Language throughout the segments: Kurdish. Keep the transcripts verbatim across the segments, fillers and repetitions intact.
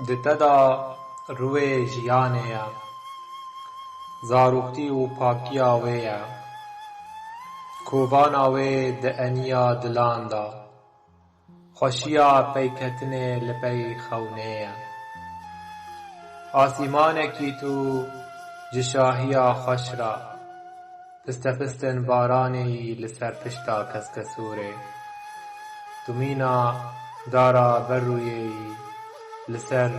Di te de rûyê jiyanê ye. Zarokî û pakiya wê ye. Kovana wê di eniya dilan de. Xweşiya peyketinê li pey xewnê ye. Asîmanekî tu ji şahiya xweş re. Pistepistên baranê yî li ser pişta keskesûrê. Tu mîna dara berûyê yî li ser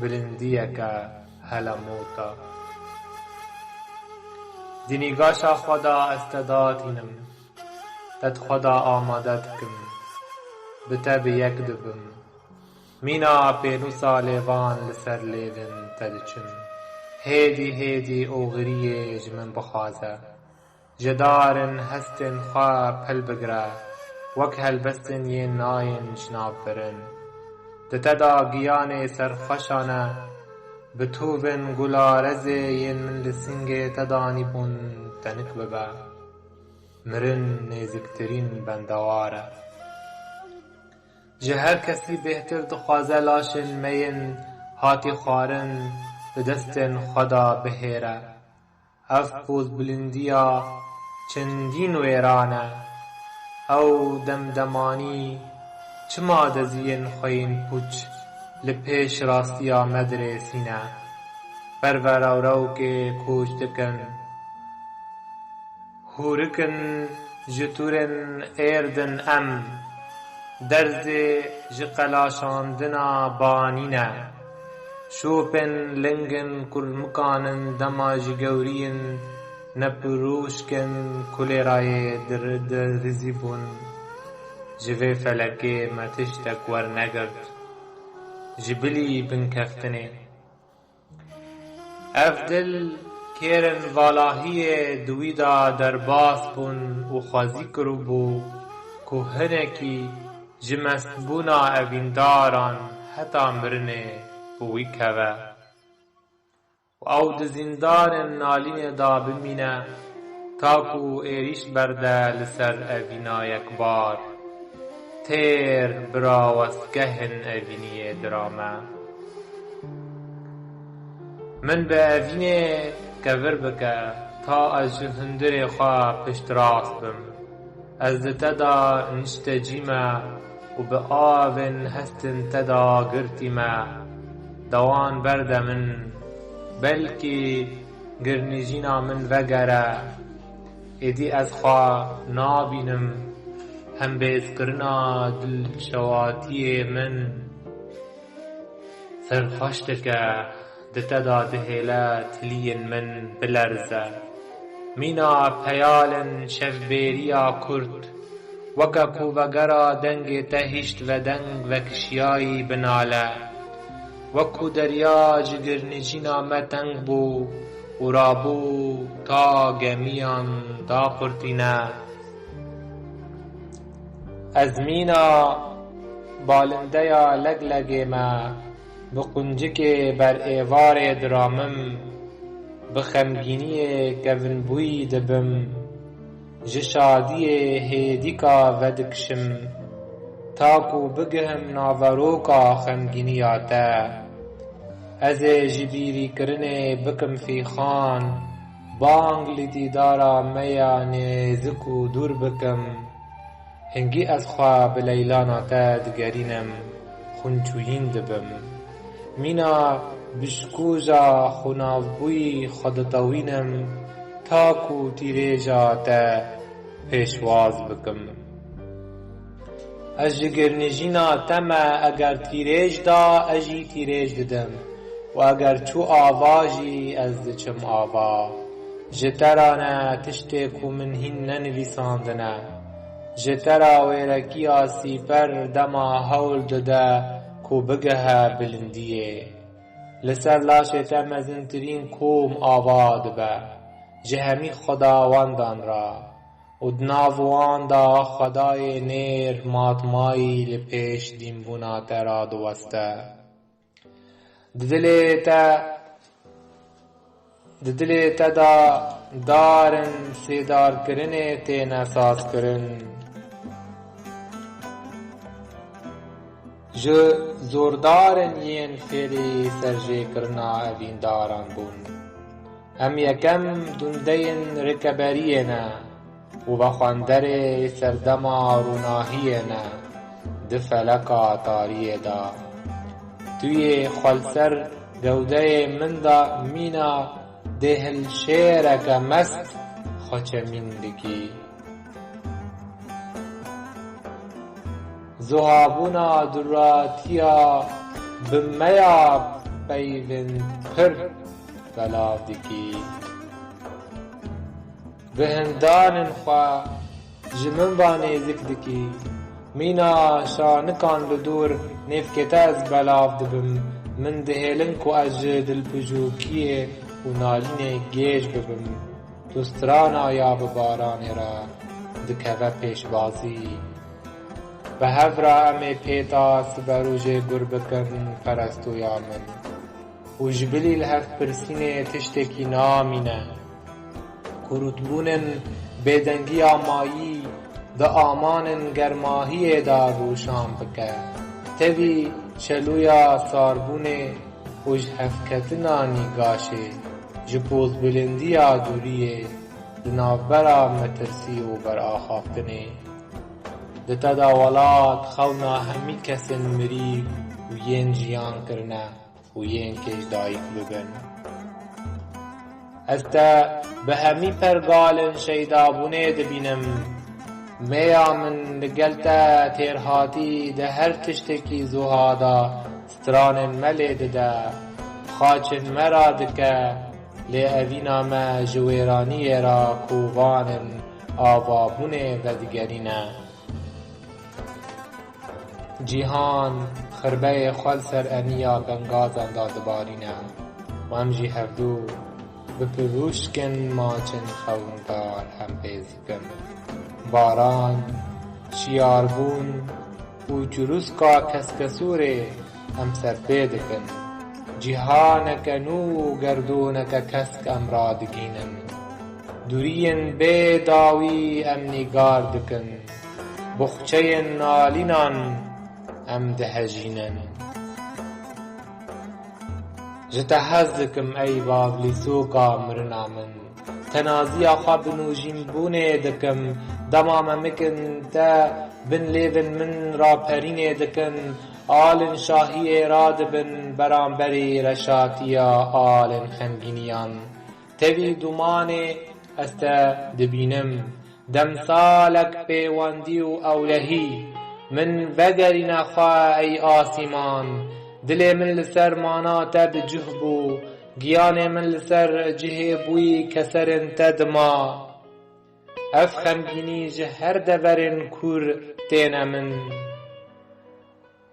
bilindiyeke helemota. Di nîgaşa xwe de ez te datînim, te di xwe de amade dikim, bi te bi yek dibim. Mîna pênûsa lêvan li ser lêvên te diçin. Hêdî hêdî oxiriyê ji min bixwaze. Ji darên hestên xwe pil bigire, wek helbestên yên nayên ji nav birin. Di te de giyanê serxweşane, bi tovên gularezê yên min li singê te danîbûn tenik bibe. Mirin nêziktirîn bendewar e. Ji her kesî bêhtir dixwaze laşên me yên hatî xwarin di destên xwe de bihêre. Ev pozbilindiya çendîn wêran e. Ew demdemanî çima deziyên xwe yên pûç li pêş rastiya me dirêsîne? Perverewrewkê koç dikin. Hûrikin ji tûrên êrdin em, derzê ji qelaşandina banî ne. Şopên lingên kurmikan in dema ji gewriyên nepirûşkên kulêrayê dir-, dirizîbûn. Ji vê felekê me tiştek wernegirt. Ji bilî binkeftinê. Ev dil kêrên valahiyê di wî de derbas bûn û xwezî kiribû ku hinekî ji mestbûna evîndaran heta mirinê bi wî keve û ew di zîndanên nalînê de bimîne, ta ku êrîş berde li ser evîna yekbar. Têr bira westgehên evîniyê dirame. Min bi evînê kevir bike, ta ez ji hundirê xwe piştrast bim. Ez di te de niştecî me û bi avên hestên te de girtî me. Dewan berde min, belkî girnijîna min vegere. Êdî ez xwe nabînim, hembêzkirina dilşewatiyê min. Serxweş dike, di te de dihêle tiliyên min bilerze. Mîna peyalên şevbêriya kurt, weke ku vegera dengê te hişt ve deng vekişiyayî binale. Wek ku derya ji girnijîna me teng bû û rabû ta gemiyan daqurtîne. Ez mîna balindeya leglegê me, bi quncikê ber êvarê diramim, bi xemgîniyê kevinbûyî dibim, ji şadiyê hêdîka vedikişim, ta ku bigihim naveroka xemgîniya te. Ez ê ji bîrîkirinê bikim fîxan, bang li dîdara me ya nêzik û dûr bikim. Hingî ez xwe bi leylana te digerînim, xwinçûyîn dibim. Mîna bişkûja xwinavbûyî xwe ditewînim, ta ku tîrêja te pêşwaz bikim. Ez ji girnijîna te me, eger tîrêj da, ez jî tîrêj didim û eger çû ava jî, ez diçim ava. Ji te re ne tiştê ku min hîn nenivîsandine. Ji te re wêrekiya sîper dema hewl dide ku bigihe bilindiyê. Li ser laşê te mezintirîn kom ava dibe, ji hemî xwedawandan re û di nav wan de xwedayê nêr matmayî li pêş dînbûna te re diweste. Di dilê te, di dilê te de darên sêdarkirinê têne sazkirin. Ji zordarên yên fêrî serjêkirina evîndaran bûn. Em yekem dundeyên rikeberiyê ne û vexwenderê serdema rûnahiyê ne di feleka tariyê de. Tu yê xwe li ser gewdeyê min de mîna dê hilşêreke mest xwe çemîn dikî. Zuhabûna duratiya bi me ya peyvên pir belav dikî. Bi hindanên xwe ji min ve nêzik dikî. Mîna şanikan li dûr nêvkê te ez belav dibim. Min dihêlin ku ez ji dilpijokiyê û nalînê gêj bibim. Tu strana ya bi baranê re dikeve pêşbazî. Bi hev re em ê pêta siberojê gur bikin, perestoya min. Û ji bilî li hevpirsînê tiştekî namîne. Kurutbûnên bêdengiya mayî di amanên germahiyê de rûşan bike. Tevî çelûya sarbûnê û ji hevketina nîgaşê, ji pozbilindiya dûriyê, di navbera metirsî û beraxaftinê. Di te de welat xewna hemî kesên mirî û yên jiyan kirine û yên kêş dayik bibin. Ez te bi hemî pergalên şeydabûnê dibînim. Mêya min li gel te têrhatî di her tiştekî zuha de stranên me lê dide, xaçên me radike, lê evîna me ji wêraniyê re kovanên avabûnê vedigerîne. Cîhan xirbeyê xwe li ser eniya bengazan de dibarîne û em jî hevdû bi pirûşkên maçên xewindar hempêz dikin. Baran, şiyarbûn û çirûska keskesûrê em serpê dikin. Cîhaneke nû û gerdûneke kesk em radigînin. Duriyên bê dawî em nîgar dikin. Boxçeyên nalînan em dihejînin. Ji te hez dikim ey bavlîsoka mirina min. Tenaziya xwe bi nûjînbûnê dikim. Dema memikin te bin lêvên min raperînê dikin, alên şahiyê radibin beramberî reşatiya alên xemgîniyan. Tevî dûmanê ez te dibînim. Demsalek pêwendî û ewlehî. Min vegerîne xwe ey asîman. Dilê min li ser mana te bi cih bû. Giyanê min li ser cihê bûyî keserên te dima. Ev xemgînî ji her deverên kûr têne min.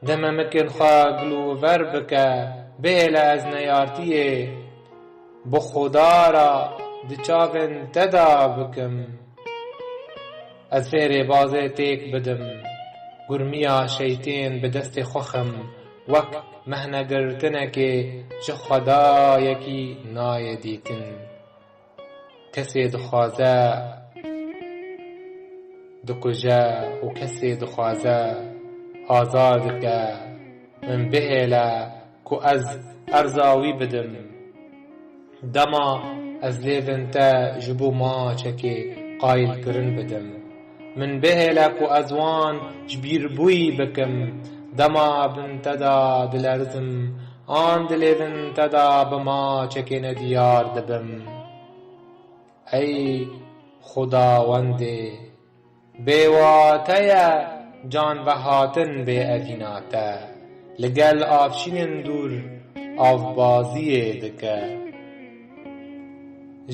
Deme mikin xwe gilûver bike, bihêle ez neyartiyê bi Xuda re di çavên te de bikim. Ez fêrê bazê têk bidim, gurmiya şeytên bi destê xwe xim, wek mehnegirtinekê ji Xwedayekî nayê dîtin. Kesê dixwaze, dikuje û kesê dixwaze, azar dike. Min bihêle ku ez erza wî bidim. Dema ez lêvên te ji bo maçekê qayilkirin bidim. Min bihêle ku ez wan ji bîrbûyî bikim. Dema bin te de dilerzim, an di lêvên te de bi maçekê nediyar dibim. Ey Xwedawendê, bêwate ye can vehatin bê evîna te, li gel avşînên dûr avbaziyê dike.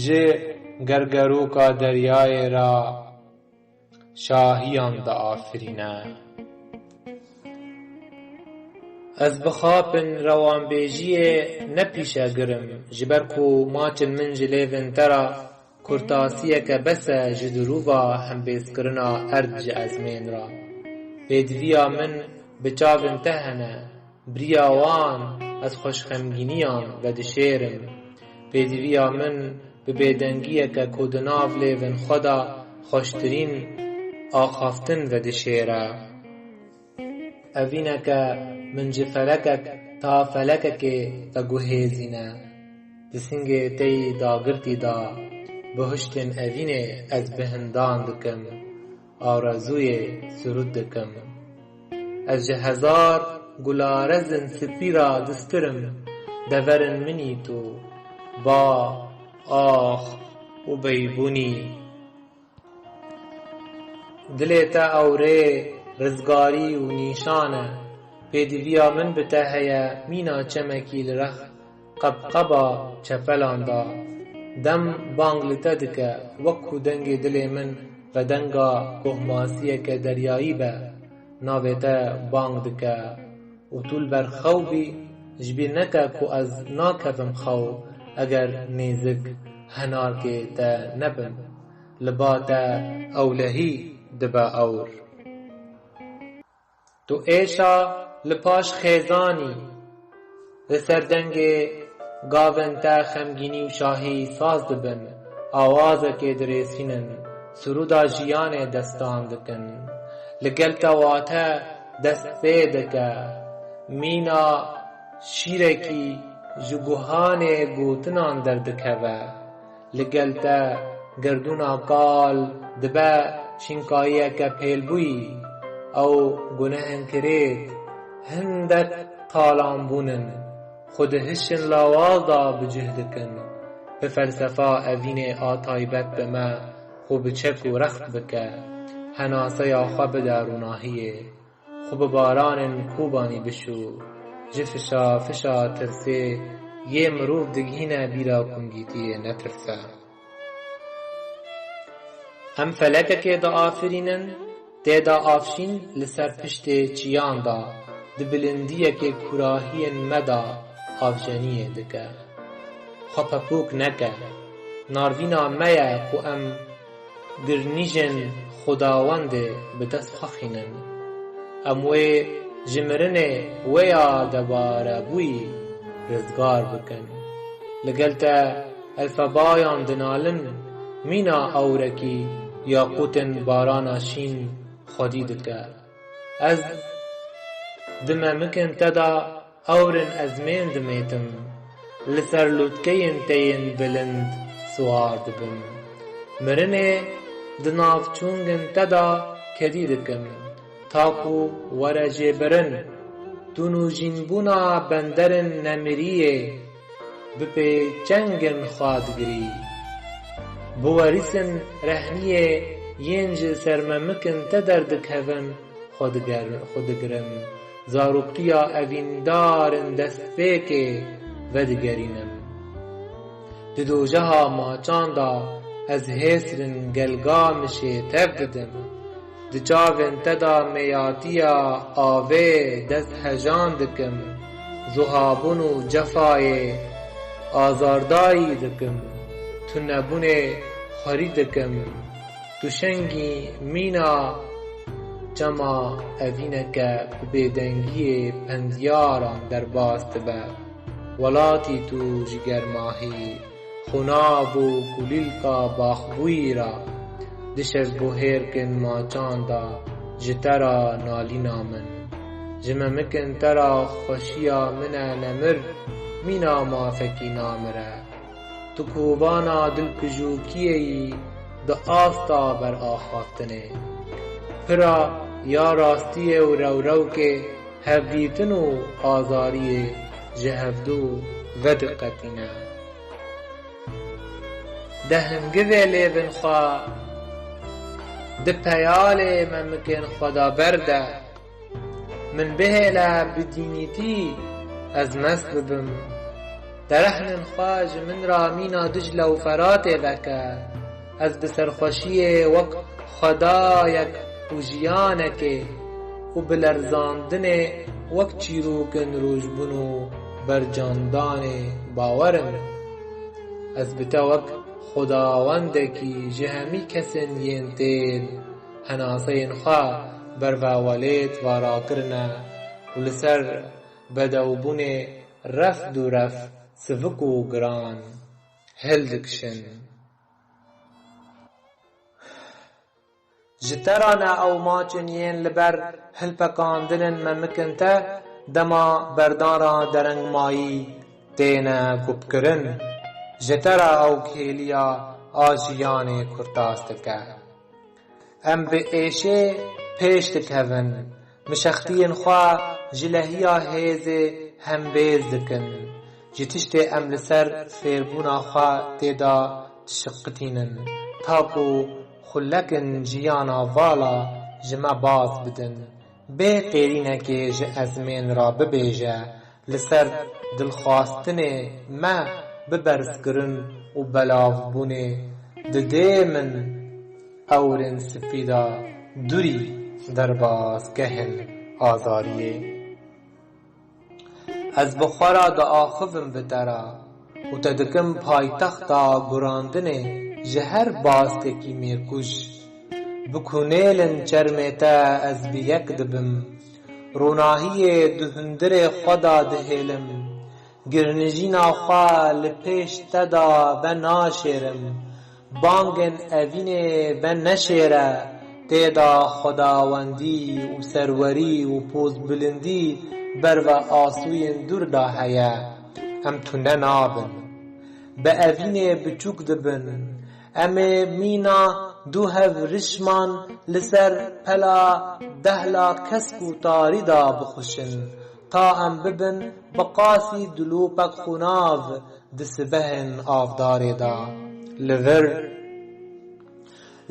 Ji gergeroka deryayê re şahiyan diafirîne. Ez bi xapin rewanbêjiyê ne pîşegir im, ji ber ku maçin min ji lêvên te re kurtasiyeke bes e ji dirûva hembêzkirina erd ji ezmên re. Pêdiviya min bi çavên te hene, bi riya wan ez xweşxemgîniyan vedişêrim. Pêdiviya min bi bêdengiyeke ku di nav lêvên xwe de xweştirîn axaftin vedişêre. Evîneke min ji felekek ta felekekê veguhêzîne. Di singê tey dagirtî de bihuştên evînê ez bihindan dikim, arezûyê sirûd dikim. Ez ji hezar gularezin spî re distirim, deverin min î tu, ba, ax û beybûnî. Dilê te ewrê, rizgarî û nîşan e. Pêdiviya min bi te heye, mîna çemekî li rex qebqeba çepelan de. Dem bang li te dike, wek ku dengê dilê min ve denga kohmasiyeke deryayî be, navê te bang dike. Û tu li ber xew bî, ji bîr neke ku ez nakevim xew, eger nêzik henarkê te nebim. Li ba te ewlehî dibe ewr. Tu êşa li paş xêzanî, li ser dengê gavên te xemgînî û şahî saz dibin, awazekê dirêsînin, sirûda jiyanê destan dikin. Li gel te wate dest pê dike, mîna şîrekî ji guhanê gotinan derdikeve. Li gel te gerdûna kal dibe şînkayiyeke pêlbûyî. Ew gunehên kirêt hindek talan bûnin, xwe di hişên lawaz de bi cih dikin. Bi felsefa evînê a taybet bi me xwe bi çek û rext bike, henaseya xwe bide rûnahiyê. Xwe bi baranên Kobanî bişû, ji fişa fişa tirsê yê mirov digihîne bîra kungîtiyê netirse. Em felekekê diafirînin, tê de avşîn li ser piştê çiyan de, di bilindiyekê kûrahiyên me de avjeniyê dike. Xwe pepûk neke. Narvîna me ye ku em girnîjên Xwedawendê bi dest xwe xînin. Em wê ji mirinê wê ya debarebûyî rizgar bikin. Li gel te elfebayan dinalin, mîna ewrekî yaqûtên barana şîn xwedî dike. Ez di memikên te de ewr in ezmên dimêtim, li ser lûtkeyên te yên bilind siwar dibim. Mirinê di nav çûngên te de kedî dikim, ta ku were jêbirin. Tu nûjînbûna benderên nemiriyê bi pêçengên xwe digirî. Biwerîsin rehniyê yên ji ser memikên te derdikevin, xwe diger-, xwe digirim. Zaroktiya evîndarên destpêkê vedigerînim. Di dojeha maçan de ez hêsrin Gelgamişê tev didim. Di çavên te de mêyatiya avê dest hejan dikim. Zuhabûn û cefayê azardayî dikim. Tunebûnê xwerî dikim. Tu şengî mîna çema evîneke ku bêdengiyê pendyaran derbas dibe. Welatî tu ji germahî, xunav û kulîlka baxbûyî re, di şevbuhêrkên maçan de ji te re nalîna min. Ji memikên te re xweşiya min e nemir, mîna mafekî namire. Tu kovana dilpijûkiyê yî di asta beraxaftinê. Pira ya rastiyê û rewrewkê hevdîtin û azariyê ji hevdû vediqetîne. De hingivê lêvin xwe di peyalê memikên xwe de berde. Min bihêle bi dînîtî ez mest bibim. Derehnên xwe ji min re mîna Dicle û Feratê veke. Ez bi serxweşiyê wek xwedayek û jiyanekê û bi lerzandinê wek çîrokên rojbûn û bercandanê bawer im. Ez bi te wek xwedawendekî ji hemî kesên yên tên henaseyên xwe berve welêt vara kirine û li ser bedewbûnê ref du ref sivik û giran hildikişin. Ji te re ne ew maçên yên li ber hilpekandinên memikin te dema berdan re derengmayî têne gupkirin. Ji te re ew kêliya a jiyanê kurtas dike. Em bi êşê pêş dikevin, mişextiyên xwe ji lehiya hêzê hembêz dikin. Ji tiştê em li ser fêrbûna xwe tê de dişiqitînin, ta ku xulekin jiyana vala ji me baz bidin. Bê qêrînekê ji ezmên re bibêje, li ser dilxwastinê me bi berzkirin û belavbûnê di dê min ewrên spî de dûrî derbasgehên azadiyê. Ez bi xwe re diaxivim bi te re û te dikim paytexta gurandinê ji her baskekî mêrkuj. Bi kunêlin çermê te ez bi yek dibim. Ronahiyê di hundirê xwe de dihêlim. Girnijîna xwe li pêş te de venaşêrim. Bangên evînê veneşêre, tê de xwedawendî û serwerî û pozbilindî ber ve asûyên dûr de heye. Em tune nabin. Bi evînê biçûk dibin. Em ê mîna du hevrişman li ser pela dehla kesk û tarî de bixuşin, ta em bibin bi qasî dilopek xunav di sibehên avdarê de. Li vir,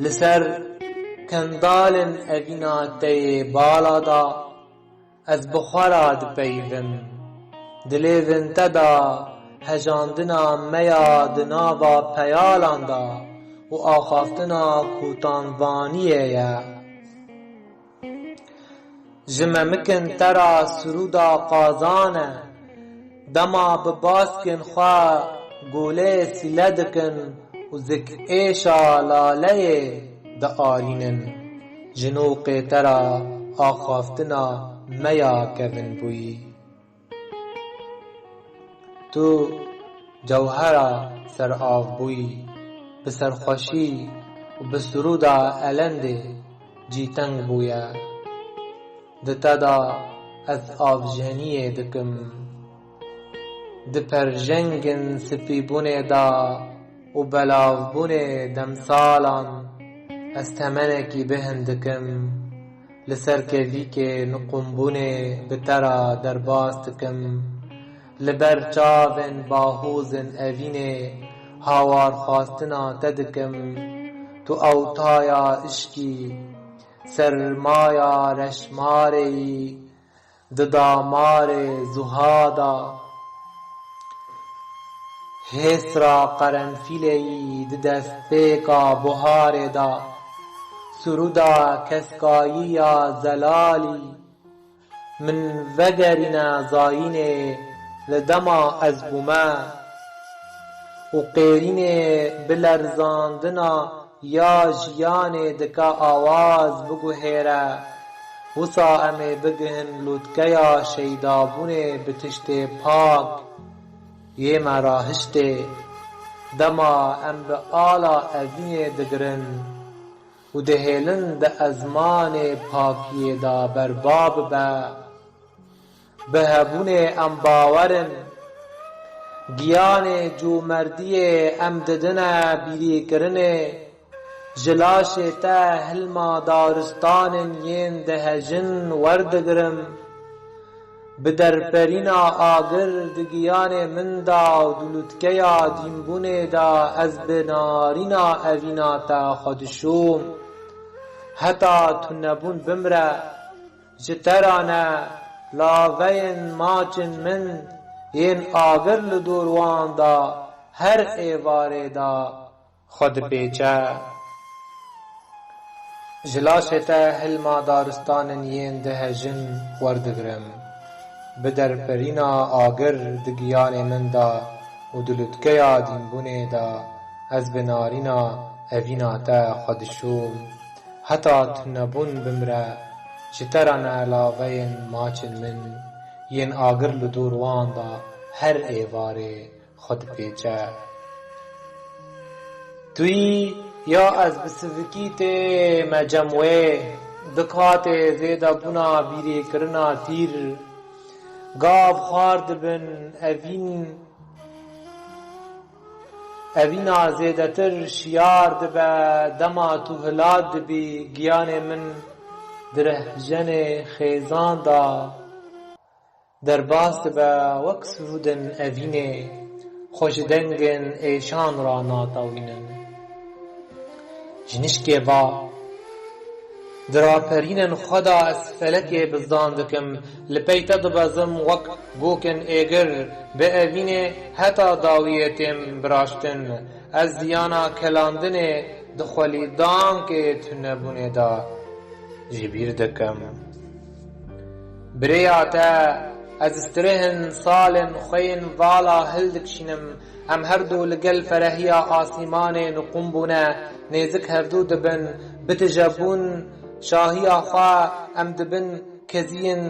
li ser kendalên evîna te yê bala de, ez bi xwe re dipeyivim. Di lêvên te de hejandina me ya di nava peyalan de û axaftina kotanvaniyê ye. Ji memikin te re sirûda qazan e. Dema bi baskên xwe golê sîle dikin û zik êşa laleyê diarînin, ji noqê te re axaftina me ya kevinbûyî. Tu cewhera serav bûyî, bi serxweşî û bi sirûda elendê cîteng bûye. Di te de ez avjeniyê dikim. Di perjengên spîbûnê de û belavbûnê demsalan ez temenekî bihin dikim. Li ser kevîkê niqûmbûnê bi te re derbas dikim. Li ber çavên bahozên evînê hawarxwastina te dikim. Tu ewtaya işkî, sermaya reşmareyî, di damarê zuha de, hêsra qerenfîleyî di destpêka buharê de, sirûda keskayî ya zelalî, min vegerîne zayînê li dema ez bûme û qêrînê bi lerzandina ya jiyanê dike awaz biguhêre. Wisa em ê bigihin lûtkeya şeydabûnê bi tiştê pak yê me rahiştê. Dema em bi ala evînê digirin û dihêlin di ezmanê pakiyê de berba bibe. Bi hebûnê em bawer in. Giyanê comerdiyê em didine bîrîkirinê. Ji laşê te hilma daristanên yên dihejin werdigirim. Bi derperîna agir di giyanê min de û di lûtkeya dînbûnê de ez bi narîna evîna te xwe dişûm. Heta tunebûn bimre. Ji te re ne, laveyên maçên min yên agir li dor wan de her êvarê de xwe dipêçe. Ji laşê te hilma daristanên yên dihejin werdigirim. Bi derperîna agir di giyanê min de û di lûtkeya dînbûnê de ez bi narîna evîna te xwe dişûm. Heta tunebûn bimre, ji te re ne laveyên maçên min yên agir li dor wan de her êvarê xwe dipêçe. Tu yî Ya ez bi sivikî tê me cem wê, di katê zêdebûna bîrêkirina tîr, gav xwar dibin, evîn, evîna zêdetir şiyar dibe, dema tu hilat dibî, giyanê min direhjenê xêzan da. Derbas dibe wek sirûdên evînê, xwe ji dengên êşan re natewînin. Ji nişkê va, di raperînên xwe de ez felekê bizdan dikim, li pey te dibezim wek gokên êgir, bi evînê heta dawiyê têm biraştin. Ez ziyana kelandinê di xwelîdankê tunebûnê de ji bîr dikim. Bi rêya te, ez strihên salên xwe yên vala hildikişînim. Em her du li gel ferehiya asîmanê niqûn bûne, nêzik hevdû dibin, bitijebûn şahiya xwe, em dibin keziyên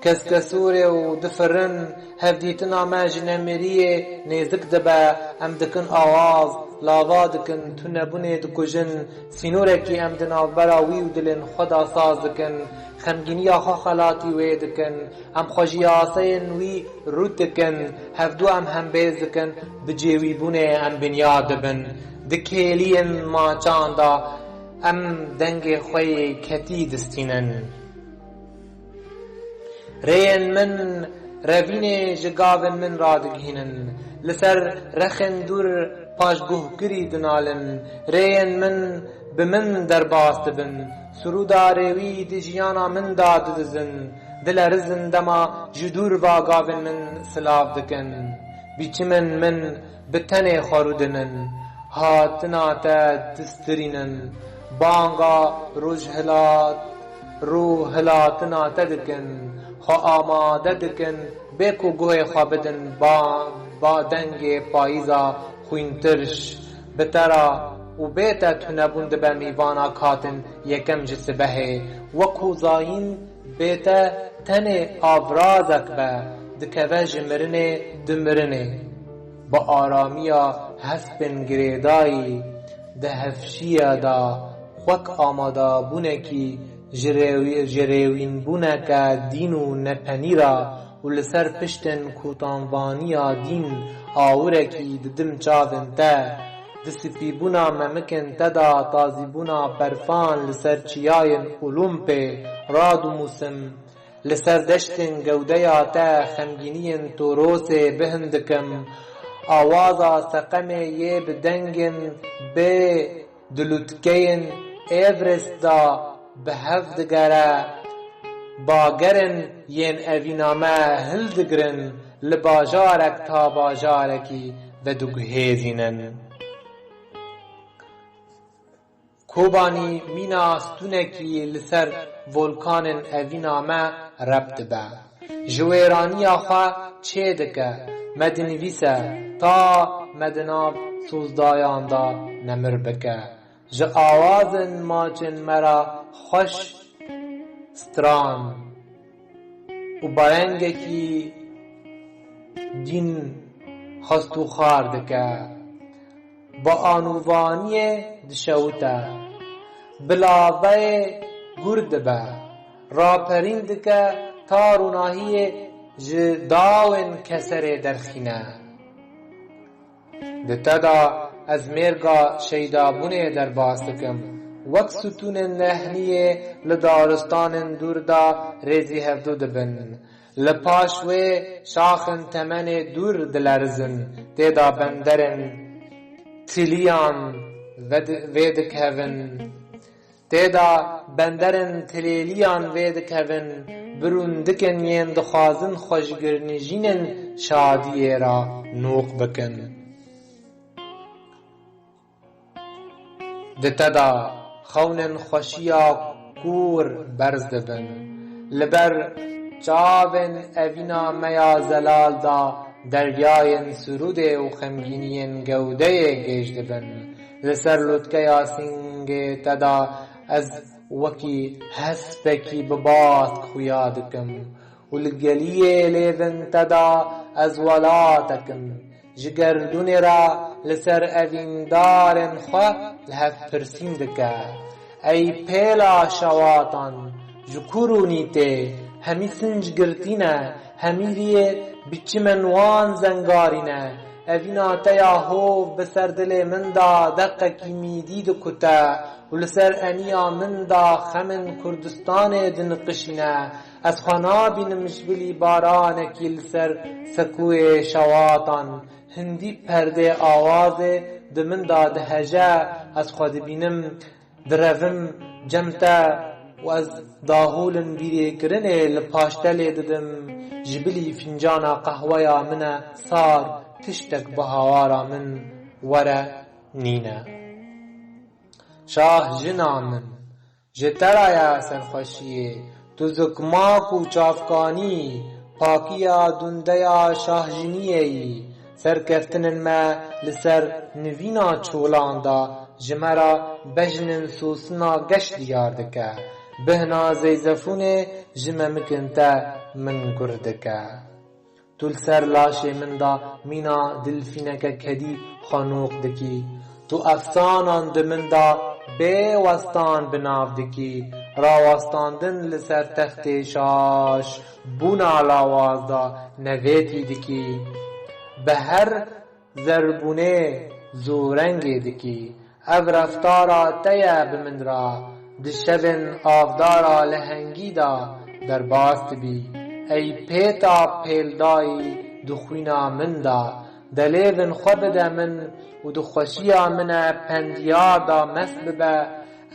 keskesûrê û difirin. Hevdîtina me ji nemiriyê nêzik dibe, em dikin awaz, lava dikin, tunebûnê dikujin. Sînorekî em di navbera wî û dilên xwe de saz dikin. Xemgîniya xwe xelatî wê dikin. Em xwe ji yaseyên wî rût dikin. Hevdû em hembêz dikin. Bi cêwîbûnê em binyar dibin. Di kêliyên maçan de em dengê xwe yê ketî distînin. Rêyên min revînê ji gavên min radigihînin. Li ser rexên dûr paşguhkirî dinalin. Rêyên min bi min derbas dibin. Sirûda rêwî di jiyana min de didizin. Dilerizin dema ji dûr ve gavên min silav dikin. Biçimên min bi tenê xwe rûdinin. Hatina te distirînin. Banga rojhilat, rûhilatina te dikin. Xwe amade dikin. Bê ku guhê xwe bidin ba, ba dengê payîza xwîntirş. Bi te re û bê te tunebûn dibe mîvanak hatin yekem ji sibehê. Wekû zayîn bê te tenê avrazek be, dikeve ji mirinê di mirinê. Bi aramiya hespên girêdayî, di hevşiye de wek amadabûnekî ji rêwî-, ji rêwînbûneke dîn û nepenî re û li ser piştên kotanvanîya dîn awirekî didim çavên te. Di spîbûna memikên te de tazîbûna berfan li ser çiyayên Olûmpê radimûsim. Li ser deştên gewdeya te xemgîniyên Torosê bihin dikim. Awaza seqemê yê bi dengên bê di lûtkeyên Everest de bi hev digere. Bagerên yên evîna me hildigrin, li bajarek ta bajarekî vediguhêzînin. Kobanî mîna stûnekî li ser volkanên evîna me rep dibe. Ji wêraniya xwe çê dike, me dinivîse ta me di nav sozdayan de nemir bike. Ji awazên maçên me re xweş stran û barengekî dîn xwest û xar dike. Bi anûvaniyê dişewite. Bi laveyê gur dibe. Raperîn dike ta rûnahiyê ji dawên keserê derxîne. Di te de ez mêrga şeydabûnê derbas dikim. Wek stûnên nehniyê li daristanên dûr de rêzî hevdû dibin. Li paş wê şaxên temenê dûr dilerizin, tê de benderên tiliyan ved-, vê dikevin. Tê de benderên tilêliyan vê dikevin, bi rûndikin yên dixwazin xwe ji girnijînên şadiyê re nûq bikin. Di te de xewnên xweşiya kûr berz dibin. Li ber çavên evîna me ya zelal de deryayên sirûdê û xemgîniyên gewdeyê gêj dibin. Li ser lûtkeya sîngê te de ez wekî hespekî bi bask xuya dikim û li geliyê lêvên te de ez welatek im. ji gerdûnê re li ser evîndarên xwe li hev pirsîn dike. Ey pêla şewatan, ji ku rûnî tê? Hemî sinc girtî ne, hemî riyê bi çimên wan zengarî ne. Evîna te ya hov bi ser dilê min de deqekî mîdî dikute û li ser eniya min de xemên Kurdistanê diniqişîne. Ez xwe nabînim ji bilî baranekî li ser sekûyê şewatan. Hindî perdê awazê di min de diheje, ez xwe dibînim, direvim cem te û ez dahûlin bîrêkirinê li paştelê didim. Ji bilî fincana qehweya min e sar, tiştek bi hawara min were nîne. Şah jina min, ji te re ye serxweşiyê, tu zikmak û çavkanî, pakiya dundeya şahjiniyê yî. Serkeftinên me li ser nivîna çolan de ji me re bejnên sosina geş diyar dike. Bihna Zeyzefûnê ji memikin te min gur dike. Tu li ser laşê min de mîna dilfîneke kedî xwe nûq dikî. Tu efsanan di min de bê westan bi nav dikî. Rawestandin li ser textê şaş bûna lawaz de nevêtî dikî. Bi her zerbûnê zûrengê dikî. Ev reftara te ye bi min re, di şevên avdara lehengî de derbas dibî. Ey pêta pêldayî di xwîna min de, delêvin xwe bide min û di xweşiya min e pendiyar de mest bibe.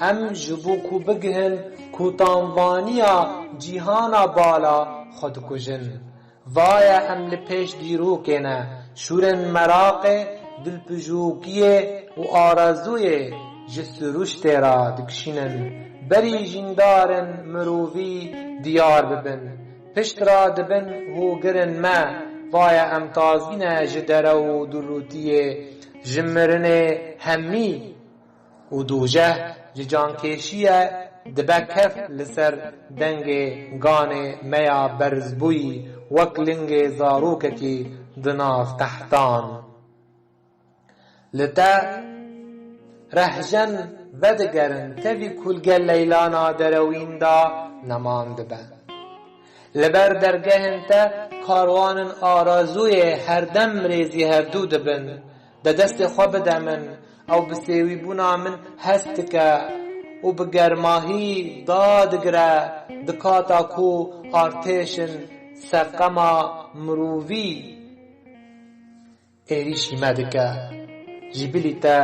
Em ji bo ku bigihin kotanvaniya cîhana bala xwe dikujin. Vaye em li pêş dîrokê ne, şûrên meraqê, dilpijokiyê û arezûyê ji siruştê re dikişînin. Berî jîndarên mirovî diyar bibin, pişt re dibin hogirên me. Vaye em tazî ne ji derew û durûtiyê, ji mirinê hemî û dûjeh ji cankêşiyê dibe kef li ser dengê ganê me ya berzbûyî, wek lingê zarokekî di nav tehtan. Li te rehjen vedigerin, tevî ku li gel leylana derewîn de neman dibe. Li ber dergehên te karwanên arezûyê herdem rêzî hevdû dibin. De destê xwe bide min, ew bi sêwîbûna min hez dike û bi germahî dadigire, di kata ku artêşên seqema mirovî êrîşî me dike. Ji bilî te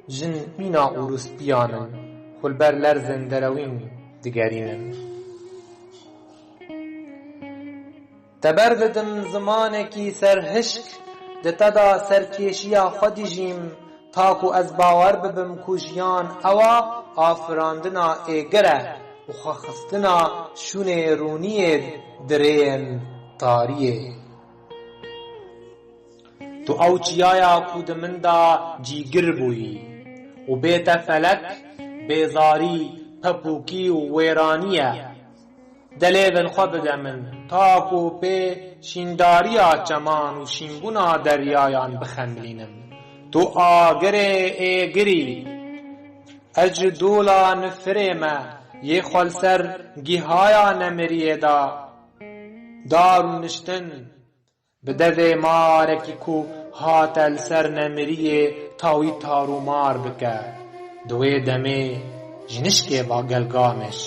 jin mîna ûrûspiyan in, xwe li ber lerzên derewîn digerînin. Te ber didim zimanekî serhişk, di te de serkêşiya xwe dijîm, ta ku ez bawer bibim ku jiyan ew a afirandina êgir e û xwexistina şûnê rûniyê di rêyên tariyê. Tu ew çiyaya ku di min de cîgir bûyî û bê te felek, bêzarî, pepûkî û wêranî ye. Delêvin xwe bide min, ta ku pê şîndariya çeman û şînbûna deryayan bixemilînim. Tu agirê êgirî, ez ji dola nifirê me yê xwe li ser gihaya nemiriyê de dar û niştin. Bi devê marekî ku hate li ser nemiriyê tawî tarûmar bike. Di wê demê ji nişkê va Gelgameş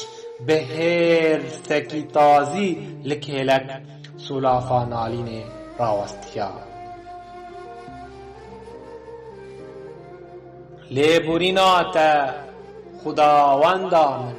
bi hêrsekî tazî li kêlek solafa nalînê rawestiya. Lêborîna te, Xwedawenda min,